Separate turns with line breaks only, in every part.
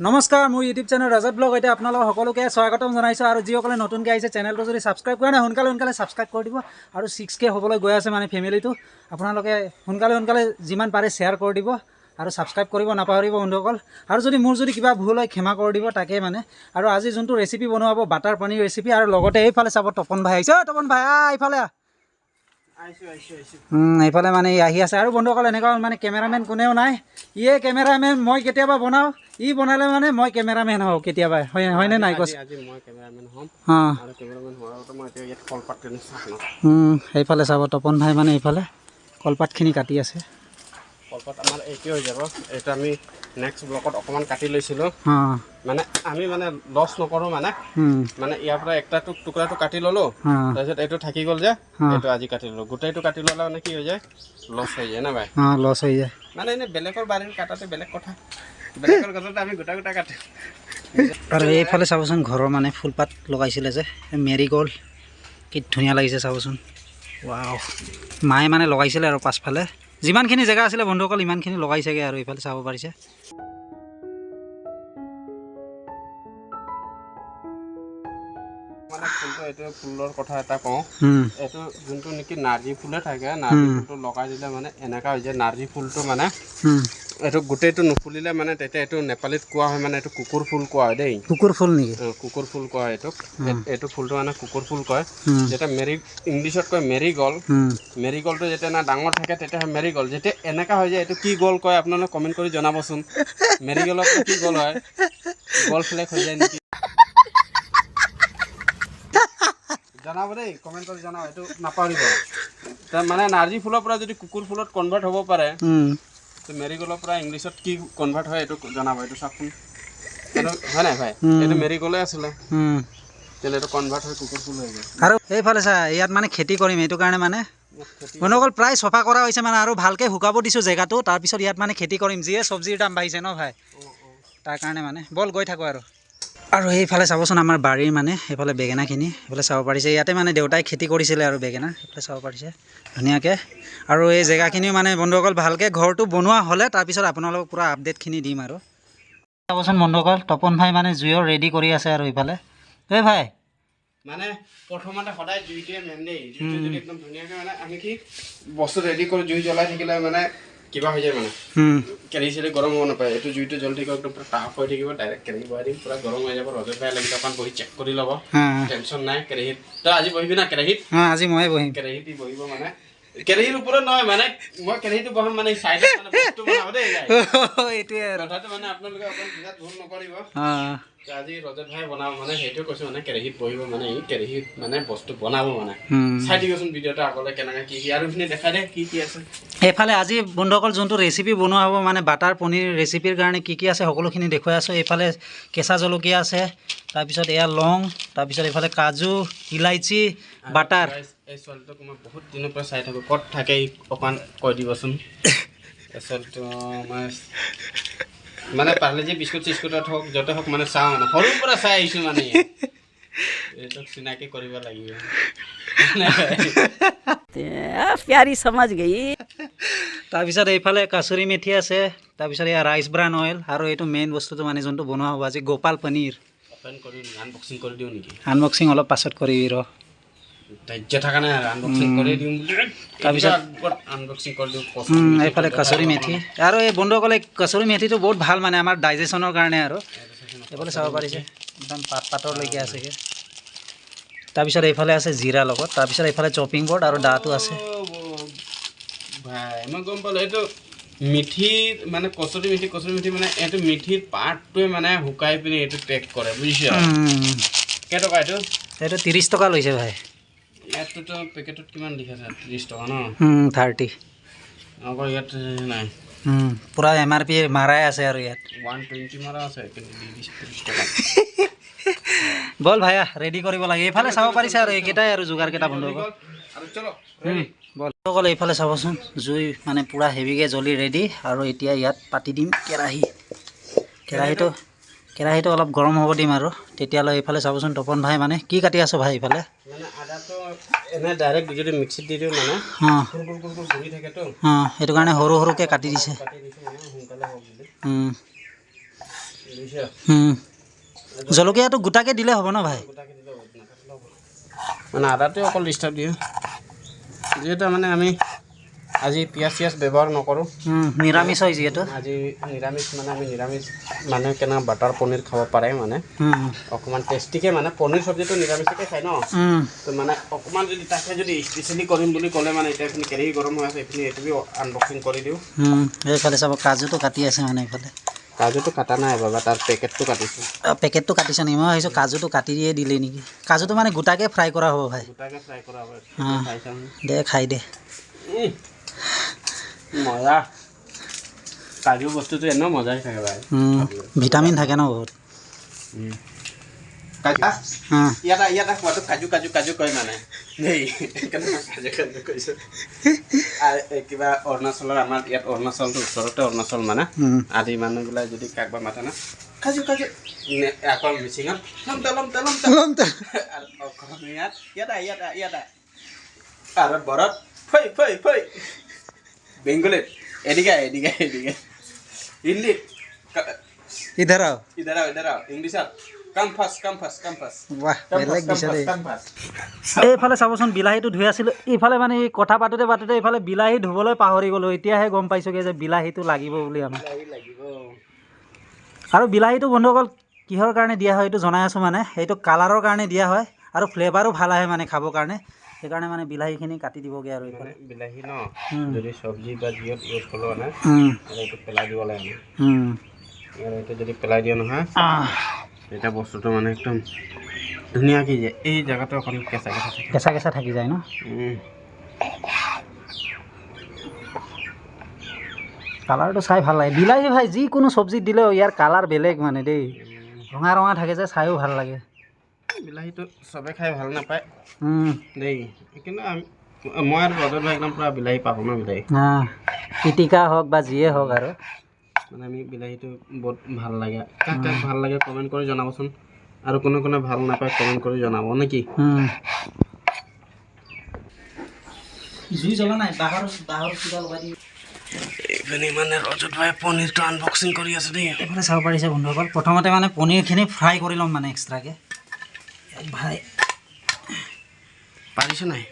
নমস্কাৰ, মোৰ YouTube channel ৰজত blog এতিয়া আপোনালোক সকলোকে স্বাগতম জনাইছোঁ। আৰু যিসকলে নতুনকৈ আহিছে চেনেলটো যদি ছাবস্ক্ৰাইব কৰা নাই, সোনকালে সোনকালে ছাবস্ক্ৰাইব কৰি দিব। আৰু 6K হ'বলৈ গৈ আছে মানে ফেমিলিটো, আপোনালোকে সোনকালে সোনকালে যিমান পাৰে শ্বেয়াৰ কৰি দিব আৰু ছাবস্ক্ৰাইব কৰিব নাপাহৰিব বন্ধুসকল। আৰু যদি মোৰ যদি কিবা ভুল হয় ক্ষমা কৰি দিব, তাকে মানে। আৰু আজি যোনটো ৰেচিপি বনোৱা হ'ব বাটাৰ পনীৰ ৰেচিপি। আৰু লগতে এইফালে চাব তপন ভাই আহিছে। অ' তপন ভাই, এইফালে এইফালে মানে আহি আছে। আৰু বন্ধুসকল, এনেকুৱা মানে কেমেৰামেন কোনেও নাই, ইয়ে কেমেৰামেন। মই কেতিয়াবা বনাওঁ, ই বনালে মানে মই কেমেৰামেন হওঁ কেতিয়াবা। হয় হয়নে নাই কৈছে? অঁ, সেইফালে চাব তপন ভাই মানে এইফালে কলপাতখিনি কাটি আছে।
কলপাত আমাৰ এইটোৱে হৈ যাব। এইটো আমি নেক্সট ব্লকত অকণমান কাটি লৈছিলোঁ। মানে আমি মানে লছ নকৰোঁ, মানে মানে ইয়াৰ পৰা একটা টুকুৰাটো কাটি ল'লোঁ, তাৰপিছত এইটো থাকি গ'ল যে এইটো আজি কাটি ল'লোঁ। গোটেইটো কাটি ল'লে মানে কি হৈ যায়, লছ হৈ যায় না ভাই?
অঁ, লছ হৈ যায়।
মানে এনেই বেলেগৰ বাৰীৰ কাটাটো বেলেগ কথা, বেলেগৰ গছতে আমি গোটা গোটা কাটো।
আৰু এইফালে চাবচোন ঘৰৰ মানে ফুলপাত লগাইছিলে যে মেৰিগ'ল্ড, কি ধুনীয়া লাগিছে চাবচোন। ৱাও, মায়ে মানে লগাইছিলে আৰু পাছফালে যিমানখিনি জেগা আছিলে বন্ধুসকল ইমানখিনি লগাইছেগৈ। আৰু এইফালে চাব পাৰিছে।
মানে ফুলটো, এইটো ফুলৰ কথা এটা কওঁ, এইটো যোনটো নেকি নাৰ্জী ফুলে থাকে, নাৰ্জী ফুলটো লগাই দিলে মানে এনেকুৱা হৈ যায়, নাৰ্জী ফুলটো মানে এইটো গোটেইটো নুফুলিলে মানে তেতিয়া এইটো নেপালীত কোৱা হয় মানে এইটো কুকুৰ ফুল কোৱা হয় দেই।
কুকুৰ ফুল নেকি?
কুকুৰ ফুল কোৱা হয় এইটোক। এইটো ফুলটো মানে কুকুৰ ফুল কয়। যেতিয়া মেৰি, ইংলিছত কয় মেৰিগ'ল্ড। মেৰিগ'ল্ডটো যেতিয়া না ডাঙৰ থাকে তেতিয়া মেৰিগ'ল্ড, যেতিয়া এনেকুৱা হৈ যায় এইটো কি গ'ল কয় আপোনালোকে কমেণ্ট কৰি জনাবচোন। মেৰিগ'ল্ডৰ কি গ'ল হয়? গ'ল ফ্লেগ হৈ যায় নেকি? জনাব দেই, কমেণ্ট কৰি জনাব, এইটো নাপাহৰিব। মানে নাৰ্জী ফুলৰ পৰা যদি কুকুৰ ফুলত কনভাৰ্ট হ'ব পাৰে, মেৰিগ'ল্ডৰ পৰা ইংলিছত কি কনভাৰ্ট হয় এইটো জনাব। এইটো চাওকচোন, হয় নাই ভাই? এইটো মেৰিগ'ল্ডে আছিলে, তেনে এইটো কনভাৰ্ট হৈ কুকুৰ ফুল হৈ গ'ল।
আৰু এইফালে চা, ইয়াত মানে খেতি কৰিম, এইটো কাৰণে মানে বন্ধুসকল প্ৰায় চফা কৰা হৈছে মানে, আৰু ভালকৈ শুকাব দিছোঁ জেগাটো। তাৰপিছত ইয়াত মানে খেতি কৰিম। যিয়ে চব্জিৰ দাম বাঢ়িছে ন ভাই, তাৰ কাৰণে মানে বল গৈ থাকোঁ। আৰু আৰু সেইফালে চাবচোন আমাৰ বাৰীৰ মানে সেইফালে বেঙেনাখিনি সেইফালে চাব পাৰিছে। ইয়াতে মানে দেউতাই খেতি কৰিছিলে আৰু বেঙেনা সেইফালে চাব পাৰিছে ধুনীয়াকৈ। আৰু এই জেগাখিনিও মানে বন্ধুসকল ভালকৈ ঘৰটো বনোৱা হ'লে তাৰপিছত আপোনালোকক পূৰা আপডেটখিনি দিম। আৰু চাবচোন বন্ধুসকল, তপন ভাই মানে জুইৰ ৰেডি কৰি আছে। আৰু ইফালে এই ভাই
মানে প্ৰথমতে সদায় জুইটোৱে মেইন দেই। জুইটো যদি একদম ধুনীয়াকৈ মানে আমি কি বস্তু ৰেডি কৰি জুই জ্বলাই থাকিলে মানে কিবা হৈ যায়, মানে কেৰাহী চেৰাহী গৰম হ'ব নাপায়। এইটো জুইটো জ্বলি থাকিব, একদম পূৰা টাফ হৈ থাকিব, ডাইৰেক্ট কেৰাহী বহাই দিম, পূৰা গৰম হৈ যাব। ৰজত ভাই লাগিলে অকণ বহি চেক কৰি ল'ব, টেনশ্যন নাই। কেৰাহীত তই আজি বহিবি না কেৰাহীত?
আজি ময়ে বহিম।
কেৰাহীত বহিব মানে কেৰাহীৰ ওপৰত নহয়, মানে মই কেৰাহীটো বহাম মানে চাইডত মানে বস্তু বনাব দেই।
এইটোৱে
কথাটো মানে আপোনালোকে অকণ বুজাত ভুল নকৰিব। আজি ৰজত ভাই বনাব মানে সেইটোৱে কৈছোঁ, মানে কেৰাহীত বহিব মানে ই কেৰাহীত মানে বস্তু বনাব মানে। চাই দিবচোন ভিডিঅ'টো আগলৈ কেনেকৈ কি কি আৰু এইখিনি দেখাই দে কি কি আছে।
এইফালে আজি বন্ধুসকল যোনটো ৰেচিপি বনোৱা হ'ব মানে বাটাৰ পনীৰ ৰেচিপিৰ কাৰণে কি কি আছে সকলোখিনি দেখুৱাই আছোঁ। এইফালে কেঁচা জলকীয়া আছে, তাৰপিছত এয়া লং, তাৰপিছত এইফালে কাজু, ইলাইচি, বাটাৰ।
এই ছোৱালীটোক মই বহুত দিনৰ পৰা চাই থাকোঁ, ক'ত থাকে অকণমান কৈ দিবচোন। এই ছোৱালীটো মই মানে পাৰ্লেজি বিস্কুট চিস্কুটত হওক য'তে হওক মানে চাওঁ, মানে সৰুৰ পৰা চাই আহিছোঁ, মানে এইটোক চিনাকি কৰিব লাগিব।
প্যাৰী সমাজ গই।
তাৰপিছত এইফালে কাচুৰি মেথি আছে, তাৰপিছত এয়া ৰাইচ ব্ৰান অইল। আৰু এইটো মেইন বস্তুটো মানে যোনটো বনোৱা হ'ব আজি গোপাল পনীৰ।
অপেন কৰি আনবক্সিং কৰি দিওঁ নেকি?
আনবক্সিং অলপ পাছত কৰিবি ৰ,
ধৈৰ্য থকা নাই, আনবক্সিং কৰি দিওঁ।
তাৰপিছত
আনবক্সিং কৰি দিওঁ।
এইফালে কাচুৰি মেথি। আৰু এই বন্ধুসকলে কাচুৰি মেথিটো বহুত ভাল মানে আমাৰ ডাইজেশ্যনৰ কাৰণে। আৰু এইফালে চাব পাৰিছে একদম পাত পাতৰলৈকে আছেগৈ। তাৰপিছত এইফালে আছে জিৰা লগত, তাৰপিছত এইফালে চপিং বৰ্ড আৰু দাটো আছে।
ভাই মই গম পালোঁ, এইটো মিঠি মানে কচুৰি মেথি, কচুৰি মেথি মানে এইটো মিঠিৰ পাতটোৱে মানে শুকাই পিনি এইটো পেক কৰে, বুজিছ? কেইটকা এইটো?
এইটো 30 টকা লৈছে ভাই।
ইয়াততো পেকেটত কিমান লিখা আছে? 30 টকা ন?
30।
আকৌ ইয়াত নাই।
পূৰা MRP মাৰাই আছে। আৰু ইয়াত
120 মাৰা আছে, কিন্তু দি দিছে 30 টকা।
বল ভাইয়া ৰেডি কৰিব লাগে। এইফালে চাব পাৰিছে আৰু এইকেইটাই আৰু যোগাৰকেইটা বন্ধুসকল। বল এইফালে চাবচোন জুই মানে পূৰা হেভিকৈ জ্বলি ৰেডি। আৰু এতিয়া ইয়াত পাতি দিম কেৰাহী। কেৰাহীটো অলপ গৰম হ'ব দিম আৰু তেতিয়ালৈ এইফালে চাবচোন তপন ভাই মানে কি কাটি আছ ভাই এইফালে?
মানে আদাটো এনে ডাইৰেক্ট যদি মিক্সিত দি দিওঁ মানে কুৰ কুৰ ঘূৰি থাকেতো।
অঁ, সেইটো কাৰণে সৰু সৰুকৈ কাটি দিছে।
কাটি দিছোঁ মানে সোনকালে হওক বুলি।
জলকীয়াটো গোটাকৈ দিলে হ'ব ন ভাই?
মানে আদাটোৱে অকল ডিষ্টাৰ্ব দিয়ে, যিহেতু মানে আমি আজি পিঁয়াজ চিয়াজ ব্যৱহাৰ নকৰোঁ,
নিৰামিষ হয় যিহেতু।
আজি নিৰামিষ, মানে আমি নিৰামিষ মানে কেনেকুৱা বাটাৰ পনীৰ খাব পাৰে, মানে অকণমান টেষ্টিকৈ, মানে পনীৰ চব্জিটো নিৰামিষকে খায় ন, তো মানে অকণমান যদি তাকে যদি স্পেচিয়েলি কৰিম বুলি ক'লে মানে এতিয়া এইখিনি কেৰাহী গৰম হৈ আছে, এইখিনি এইটো আনবক্সিং কৰি দিওঁ।
এইফালে চাব কাজুটো কাটি আছে, মানে এইফালে
কাজুটো কাটা নাই বাবা, তাৰ পেকেটটো কাটিছোঁ।
পেকেটটো কাটিছে নেকি? মই ভাবিছোঁ কাজুটো কাটি দিয়ে দিলে নেকি। কাজুটো মানে গোটাকৈ ফ্ৰাই কৰা হ'ব ভাই?
গোটাকৈ ফ্ৰাই কৰা হ'ব।
দে খাই দে।
মজা, কাজু বস্তুটো এনেও মজাই থাকে ভাই,
ভিটামিন থাকে ন বহুত।
ইয়াত খোৱাটো কাজু কাজু কাজু কয় মানে দেই, কাজু কাজু কৈছোঁ। কিবা অৰুণাচলৰ, আমাৰ ইয়াত অৰুণাচলটো ওচৰতে অৰুণাচল, মানে আদি মানুহবিলাক যদি কাকবা মাতে না কাজু কাজু, আকৌ মিচিঙত লমতা লমতা লমতা
লমতা,
আৰু অসমীয়াত ইয়াত ইয়াত ইয়াত, আৰু বৰত ফৈ ফৈ ফৈ, বেংগলীত এদিকে এদিকে এদিকে, হিন্দীত
ইধৰ আও
ইধৰ আও ইধৰ আও, ইংলিছত come fast come fast come fast.
বাহ, বেলেগ দিছে দেই। এইফালে চাবচোন বিলাহীটো ধুই আছিলোঁ, এইফালে মানে এই কথা পাতোঁতে পাতোঁতে এইফালে বিলাহী ধুবলৈ পাহৰি গ'লোঁ। এতিয়াহে গম পাইছোঁগৈ যে বিলাহীটো লাগিব বুলি আমাক। আৰু বিলাহীটো বন্ধুসকল কিহৰ কাৰণে দিয়া হয় এইটো জনাই আছোঁ, মানে সেইটো কালাৰৰ কাৰণে দিয়া হয় আৰু ফ্লেভাৰো ভাল আহে মানে খাবৰ কাৰণে, সেইকাৰণে মানে বিলাহীখিনি কাটি দিবগৈ। আৰু এইফালে
বিলাহী ন যদি চব্জি বা যিহত ইউজ কৰোঁ মানে এইটো পেলাই দিব লাগে, আৰু এইটো যদি পেলাই দিয়া নহয় তেতিয়া বস্তুটো মানে একদম ধুনীয়াকৈ যায়। এই জেগাটো অকণ কেঁচা কেঁচা থাকে,
কেঁচা কেঁচা থাকি যায় ন। কালাৰটো চাই ভাল লাগে বিলাহী ভাই, যিকোনো চব্জিত দিলেও ইয়াৰ কালাৰ বেলেগ মানে দেই, ৰঙা ৰঙা থাকে যে চায়ো ভাল লাগে।
বিলাহীটো চবে খাই ভাল নাপায় দেই, কিন্তু মই আৰু ৰজত ভাই একদম পূৰা বিলাহী পাওঁ ন, বিলাহী
পিটিকা হওক বা যিয়ে হওক, আৰু
মানে আমি বিলাহীটো বহুত ভাল লাগে। কাক কাক ভাল লাগে কমেণ্ট কৰি জনাবচোন, আৰু কোনে কোনে ভাল নাপায় কমেণ্ট কৰি জনাব নেকি।
জুই জ্বলা নাই, বাঁহৰ বাঁহৰ কিবা লগাই দি।
এইপিনে মানে ৰজত ভাই পনীৰটো আনবক্সিং কৰি আছে দেই।
এইফালে চাব পাৰিছে বন্ধুসকল, প্ৰথমতে মানে পনীৰখিনি ফ্ৰাই কৰি ল'ম মানে এক্সট্ৰাকৈ। ভাই
পাৰিছে নাই?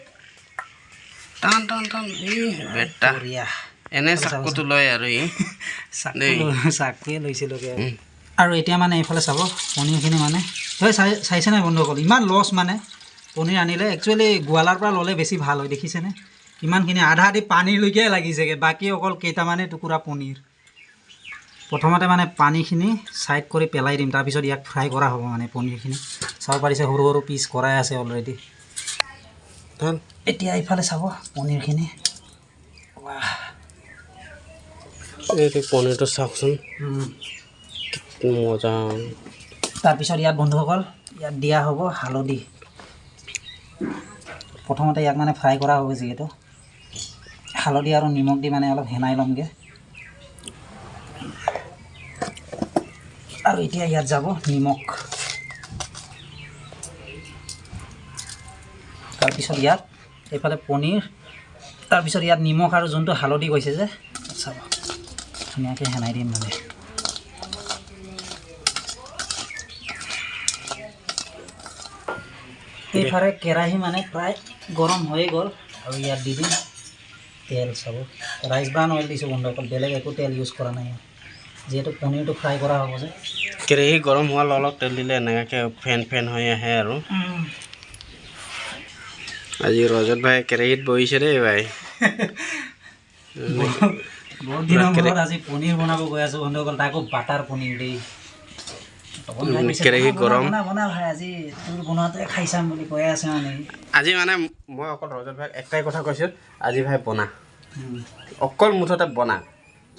টান টান টান, এই বেটা এনে চাকুটো লয় আৰু ই
চাকুৱে লৈছিলোঁগৈ। আৰু এতিয়া মানে এইফালে চাব পনীৰখিনি মানে চাইছে নাই বন্ধুসকল, ইমান লছ মানে পনীৰ আনিলে। একচুৱেলি গোৱালাৰ পৰা ল'লে বেছি ভাল হয়, দেখিছেনে কিমানখিনি আধা আধি পানীলৈকে লাগিছেগৈ, বাকী অকল কেইটামানে টুকুৰা পনীৰ। প্ৰথমতে মানে পানীখিনি ছাইড কৰি পেলাই দিম, তাৰপিছত ইয়াক ফ্ৰাই কৰা হ'ব মানে পনীৰখিনি। চাব পাৰিছে সৰু সৰু পিচ কৰাই আছে অলৰেডি। এতিয়া এইফালে চাব পনীৰখিনি,
এইটো পনীৰটো চাওকচোন মজা।
তাৰপিছত ইয়াত বন্ধুসকল ইয়াত দিয়া হ'ব হালধি। প্ৰথমতে ইয়াক মানে ফ্ৰাই কৰা হ'ব যিহেতু, হালধি আৰু নিমখ দি মানে অলপ সেনাই ল'মগৈ। আৰু এতিয়া ইয়াত যাব নিমখ, তাৰপিছত ইয়াত এইফালে পনীৰ, তাৰপিছত ইয়াত নিমখ আৰু যোনটো হালধি কৈছে যে চাব ধুনীয়াকৈ সেনাই দিম মানে। এইফালে কেৰাহী মানে প্ৰায় গৰম হৈয়ে গ'ল, আৰু ইয়াত দি দিম তেল। চাব ৰাইচ ব্ৰান অইল দিছোঁ বন্ধুসকল, বেলেগ একো তেল ইউজ কৰা নাই ইয়াত, যিহেতু পনীৰটো ফ্ৰাই কৰা হ'ব যে।
কেৰাহী গৰম হোৱাৰ লগে লগে তেল দিলে এনেকৈ ফেন ফেন হৈ আহে। আৰু আজি ৰজত ভাই কেৰাহীত বহিছে দেই ভাই।
বহুত দিনৰ মূৰত আজি পনীৰ বনাব গৈ আছোঁ বন্ধুসকল, তাকো বাটাৰ পনীৰ দেই।
কেৰাহী গৰম
বনা ভাই, আজি তোৰ বনোৱাটোৱে খাই চাম বুলি কৈ আছে মানে।
আজি মানে মই অকল ৰজত ভাইক একটাই কথা কৈছোঁ, আজি ভাই বনা, অকল মুঠতে বনা,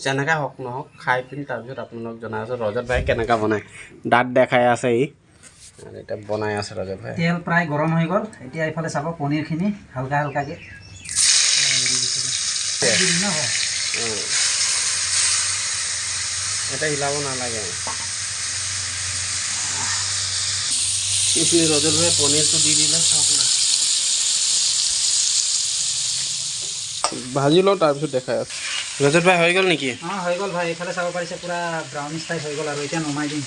যেনেকৈ হওক নহওক খাই পিনি তাৰপিছত আপোনালোক জনাই আছোঁ ৰজত ভাই কেনেকুৱা বনায়। দাঁত দেখাই আছে ই, এতিয়া বনাই আছে ৰজত ভাই।
তেল প্ৰায় গৰম হৈ গ'ল, এতিয়া এইফালে চাব পনীৰখিনি হালকা হালকাকৈ।
এটা হিলাব নালাগে। এইখিনি ৰজত ভাই পনীৰটো দি দিলে, চাওক না, ভাজি লওঁ তাৰপিছত দেখাই আছোঁ। ৰজত ভাই হৈ গ'ল নেকি?
অঁ হৈ গ'ল ভাই, এইফালে চাব পাৰিছে পূৰা ব্ৰাউনিছ টাইপ হৈ গ'ল আৰু এতিয়া নমাই দিম।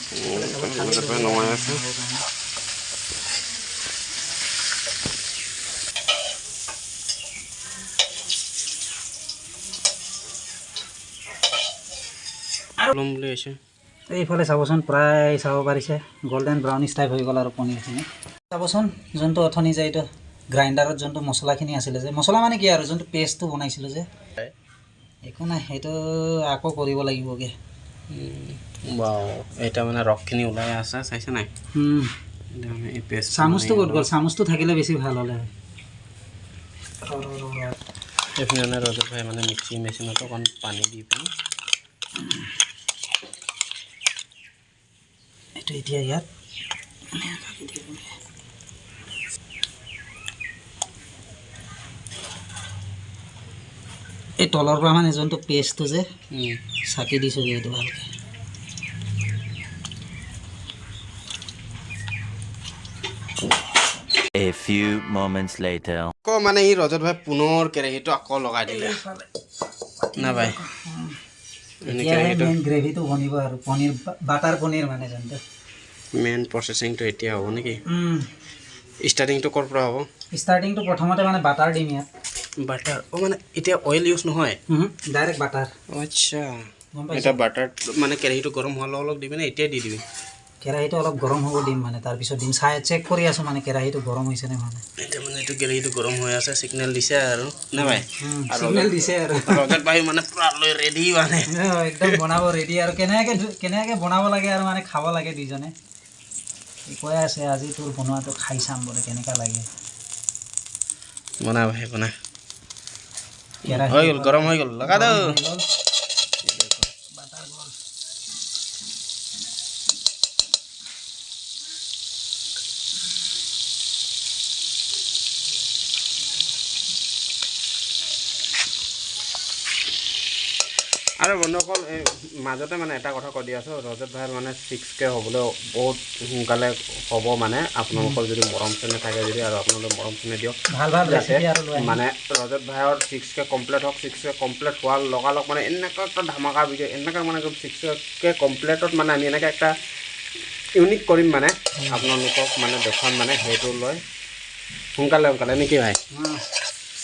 নমাই আছে। ল'ম বুলি আহিছে।
এইফালে চাবচোন প্ৰায় চাব পাৰিছে গল্ডেন ব্ৰাউনিছ টাইপ হৈ গ'ল আৰু পনীৰখিনি। চাবচোন যোনটো অথনি যে এইটো গ্ৰাইণ্ডাৰত যোনটো মছলাখিনি আছিলে যে, মছলা মানে কি আৰু যোনটো পেষ্টটো বনাইছিলোঁ যে, একো নাই সেইটো আকৌ কৰিব লাগিবগৈ।
এতিয়া মানে ৰসখিনি ওলাই আছে, চাইছে নাই?
চামুচটো ক'ত গ'ল? চামুচটো থাকিলে বেছি ভাল হ'লে হয়।
এইখিনি মানে ৰজত ভাই মানে মিক্সি মেচিনত অকণ পানী দি পিনি
এইটো এতিয়া ইয়াত এই তলৰ পৰা মানে যোনটো পেষ্টটো যে চাকি দিছোঁ এইটো ভালকৈ।
A few moments later.
আকৌ মানে ই ৰজত ভাই পুনৰ কেৰাহীটো আকৌ লগাই দিলে না ভাই?
মেইন গ্ৰেভিটো বনিব আৰু পনীৰ, বাটাৰ পনীৰ মানে যোনটো
মেইন প্ৰচেছিংটো এতিয়া হ'ব নেকি? ষ্টাৰ্টিংটো ক'ৰ পৰা হ'ব?
ষ্টাৰ্টিংটো প্ৰথমতে মানে বাটাৰ দিম ইয়াত।
বাটাৰ? অ' মানে এতিয়া অইল ইউজ নহয়,
ডাইৰেক্ট বাটাৰ।
আচ্ছা, এতিয়া বাটাৰ মানে কেৰাহীটো গৰম হোৱাৰ লগে লগ দিবি নে এতিয়াই দি দিবি?
কেৰাহীটো অলপ গৰম হ'ব দিম মানে, তাৰপিছত দিম। চাই চেক কৰি আছোঁ মানে কেৰাহীটো গৰম হৈছে নে মানে।
এতিয়া মানে এইটো কেৰাহীটো গৰম হৈ আছে, চিগনেল দিছে আৰু নে ভাই?
চিগনেল দিছে আৰু
ৰজত ভাই মানে পূৰা লৈ ৰেডি, মানে
একদম বনাব ৰেডি আৰু কেনেকৈ কেনেকৈ বনাব লাগে আৰু মানে খাব লাগে দুইজনে। কৈ আছে আজি তোৰ বনোৱাটো খাই চাম বোলে কেনেকুৱা লাগে।
বনা ভাই বনা, হৈ গ'ল গৰম হৈ গ'ল, লগা দে। আৰু বন্ধুসকল এই মাজতে মানে এটা কথা কৈ দি আছোঁ, ৰজত ভাইৰ মানে 6K হ'বলৈ বহুত সোনকালে হ'ব মানে, আপোনালোকৰ যদি মৰম চেনেহ থাকে যদি আৰু আপোনালোকে মৰম চেনেহ দিয়ক
ভাল ভাল ৰেচিপি আৰু
মানে ৰজত ভাইৰ 6K complete হওক। 6K complete হোৱাৰ লগালগ মানে এনেকুৱা এটা ধামাকা ভিডিঅ', এনেকুৱা মানে 6K কমপ্লিটত মানে আমি এনেকৈ এটা ইউনিক কৰিম মানে আপোনালোকক মানে দেখুৱাম মানে, সেইটো লৈ সোনকালে সোনকালে নেকি ভাই?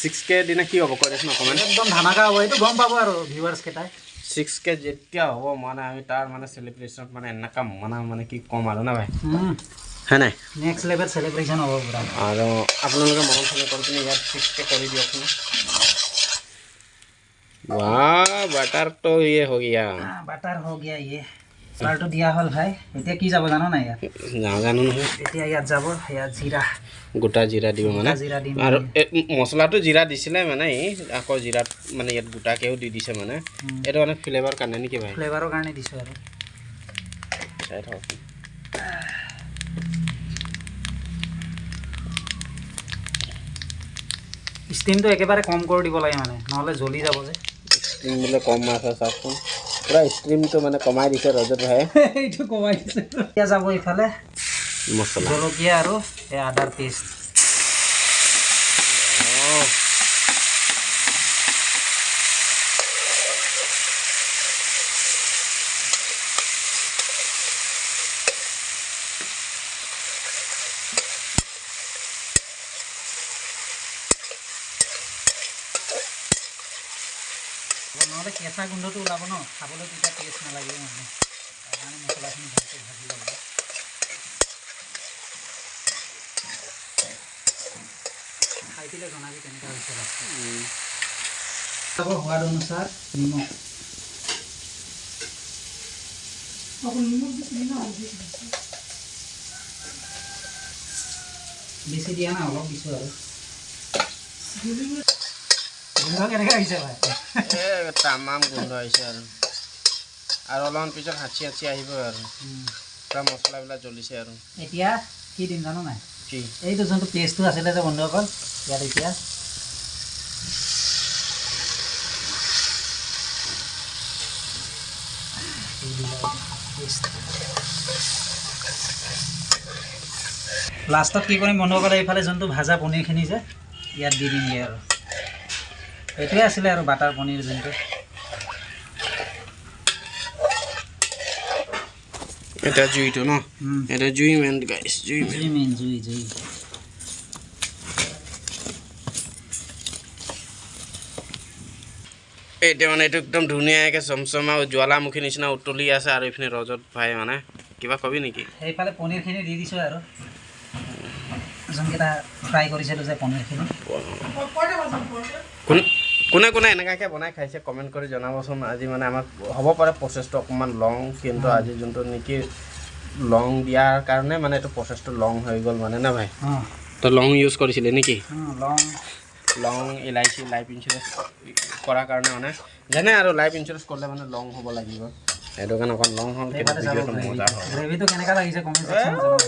6K দিনা কি হ'ব কৈ দেচোন অকণমান।
একদম ধামাকা হ'ব, এইটো গম পাব আৰু ভিউৱাৰ্ছ কেইটাই।
6K যেতিয়া হ'ব মানে আমি তাৰ মানে চেলিব্ৰেশ্যনত মানে এনেকুৱা মানে মানে কি ক'ম আৰু না ভাই, হয় নাই?
নেক্সট লেভেল চেলিব্ৰেশ্যন হ'ব পুৰা।
আৰু আপোনালোকে মৰম চেনেহ কৰি পিনি ইয়াত 6K কৰি দিয়কচোন। বাহ বাটাৰ তো ইয়ে হৈ গিয়া,
বাটাৰ হৈ গিয়া ইয়ে। বাটাৰটো দিয়া হ'ল ভাই, এতিয়া কি যাব জানো নাই ইয়াত?
নাজানো নহয়।
এতিয়া ইয়াত যাব ইয়াত জিৰা,
গোটা জিৰা দিব মানে,
জিৰা দিম।
আৰু মছলাটো জিৰা দিছিলে মানে, আকৌ জিৰাত মানে ইয়াত গোটাকেও দি দিছে মানে, এইটো মানে ফ্লেভাৰ কাৰণে নেকি ভাই?
ফ্লেভাৰৰ কাৰণে দিছোঁ আৰু।
চাই থাকক।
ষ্টিমটো একেবাৰে কম কৰি দিব লাগে মানে, নহ'লে জ্বলি যাব যে।
ষ্টিম বোলে কম আছে, চাওকচোন পূৰা ষ্ট্ৰীমটো মানে কমাই দিছে ৰজত ভাই।
এইটো কমাই দিছে। এতিয়া যাব ইফালে
মছলা,
জলকীয়া আৰু এই আদাৰ পেষ্ট। নহ'লে কেঁচা গোন্ধটো ওলাব ন, খাবলৈ তেতিয়া টেষ্ট নালাগিব মানে, তাৰ কাৰণে মছলাখিনি ভালকৈ ভাজি ল'ব। খাই পেলাই জনাবি কেনেকুৱা হৈছে। সোৱাদ অনুসাৰ নিমখ, বেছি দিয়া নাই, অলপ দিছোঁ আৰু। গোন্ধ কেনেকৈ আহিছে ভাই?
তামাম গোন্ধ আহিছে আৰু, আৰু অলপমান পিছত হাঁচি হাঁচি আহিব আৰু, পূৰা মছলাবিলাক জ্বলিছে আৰু।
এতিয়া কি দিম জানো নাই?
কি?
এইটো যোনটো পেষ্টটো আছিলে যে বন্ধুসকল, ইয়াত এতিয়া লাষ্টত কি কৰিম বন্ধুসকল, এইফালে যোনটো ভাজা পনীৰখিনি যে ইয়াত দি দিমগৈ আৰু। এইটোৱে আছিলে আৰু বাটাৰ পনীৰ যোনটো।
এটা জুইটো ন, এটা জুই মেন গাইস, জুই
মেন, জুই জুই।
এতিয়া মানে এইটো একদম ধুনীয়াকৈ চমচমা জ্বালামুখী নিচিনা উতলি আছে। আৰু এইখিনি ৰজত ভাই মানে কিবা কবি নেকি?
সেইফালে পনীৰখিনি দি দিছোঁ আৰু যোনকেইটা ফ্ৰাই কৰিছিলোঁ যে পনীৰখিনি।
কোনে কোনে এনেকুৱাকৈ বনাই খাইছে কমেণ্ট কৰি জনাবচোন। আজি মানে আমাৰ হ'ব পাৰে প্ৰচেছটো অকণমান লং, কিন্তু আজি যোনটো নেকি লং দিয়াৰ কাৰণে মানে এইটো প্ৰচেছটো লং হৈ গ'ল মানে না ভাই? তই লং ইউজ কৰিছিলি নেকি?
লং,
লং ইলাইচি লাইফ ইঞ্চুৰেঞ্চ কৰাৰ কাৰণে মানে যেনে আৰু লাইফ ইঞ্চুৰেঞ্চ কৰিলে মানে লং হ'ব লাগিব, সেইটো কাৰণে অকণ লং হ'ল।
গ্ৰেভিটো কেনেকুৱা লাগিছে কমেণ্ট ছেকশ্যনত জনাব।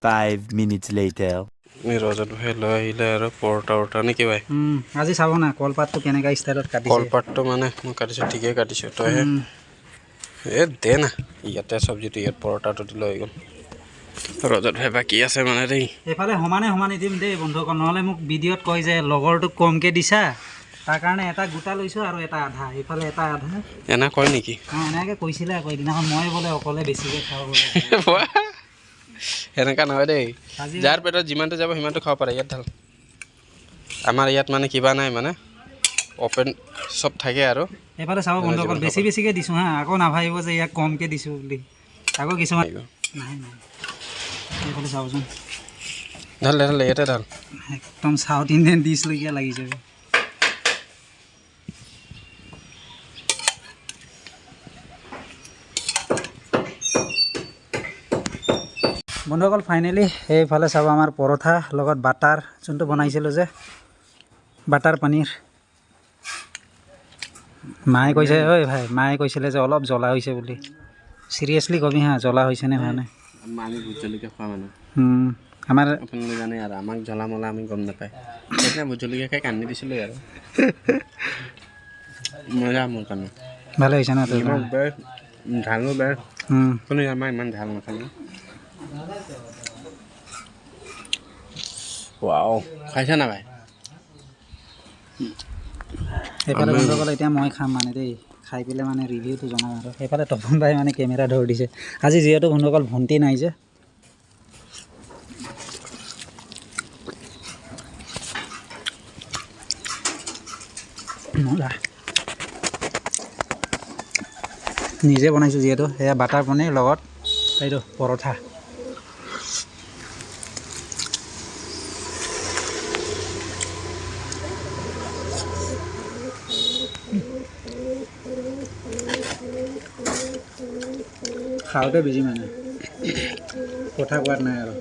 5 minutes later.
ৰজত ভাই লৈ আহিলে আৰু পৰঠা উৰঠা নেকি ভাই?
আজি চাব না কলপাতটো কেনেকুৱা ষ্টাইলত কাটিছে।
কলপাতটো মানে মই কাটিছোঁ, ঠিকেই কাটিছোঁ। তইহে এই দে না ইয়াতে চব্জিটো, ইয়াত পৰঠাটো দিলে হৈ গ'ল। ৰজত ভাই বাকী আছে মানে দেই।
এইফালে সমানে সমানে দিম দেই বন্ধুসকল, নহ'লে মোক ভিডিঅ'ত কয় যে লগৰটোক কমকৈ দিছা, তাৰ কাৰণে এটা গোটা লৈছোঁ আৰু এটা আধা, এইফালে এটা আধা।
এনে কয় নেকি?
অঁ, এনেকৈ কৈছিলে আকৌ এদিনাখন, মই বোলে অকলে বেছিকৈ খাওঁ বোলে।
সেনেকুৱা নহয় দেই, যাৰ পেটত যিমানটো যাব সিমানটো খাব পাৰে। ইয়াত ঢাল, আমাৰ ইয়াত মানে কিবা নাই, মানে অ'পেন চব থাকে আৰু।
এইফালে চাব বন্ধুসকল, বেছি বেছিকৈ দিছোঁ হা, আকৌ নাভাবিব যে ইয়াক কমকৈ দিছোঁ বুলি। আকৌ কিছুমান নাই নাই, এইফালে চাবচোন।
ঢাল ঢাল, ইয়াতে ঢাল।
একদম চাউথ ইণ্ডিয়ান ডিছলৈকে লাগিছে। বন্ধুসকল ফাইনেলি সেইফালে চাব আমাৰ পৰঠা লগত বাটাৰ যোনটো বনাইছিলোঁ যে বাটাৰ পনীৰ। মায়ে কৈছে, ঐ ভাই, মায়ে কৈছিলে যে অলপ জ্বলা হৈছে বুলি। চিৰিয়াছলি কবি হা, জ্বলা হৈছে নে হোৱা নাই?
আমি ভোট জলকীয়া খোৱা মানুহ।
আমাৰ
আপোনালোকে জানে আৰু আমাক জ্বলা মলা আমি গম নাপায়। সেইদিনা ভোট জলকীয়া খাই কান্দি দিছিলোঁ আৰু। মজা মোৰ কাৰণে।
ভালে হৈছে ন?
ঝালো বেয়া, কিন্তু আমাৰ ইমান ঝাল নাখালোঁ। ৱাও, খাইছা না ভাই?
সেইফালে বন্ধুসকল এতিয়া মই খাম মানে দেই, খাই পেলাই মানে ৰিভিউটো জনাম আৰু। সেইফালে তপন ভাই মানে কেমেৰা ধৰি দিছে আজি, যিহেতু বন্ধুসকল ভণ্টি নাই যে। মজা, নিজে বনাইছোঁ যিহেতু। সেয়া বাটাৰ পনীৰ লগত এইটো পৰঠা। খাওঁতে বিজি মানে, কথা কোৱাত নাই আৰু।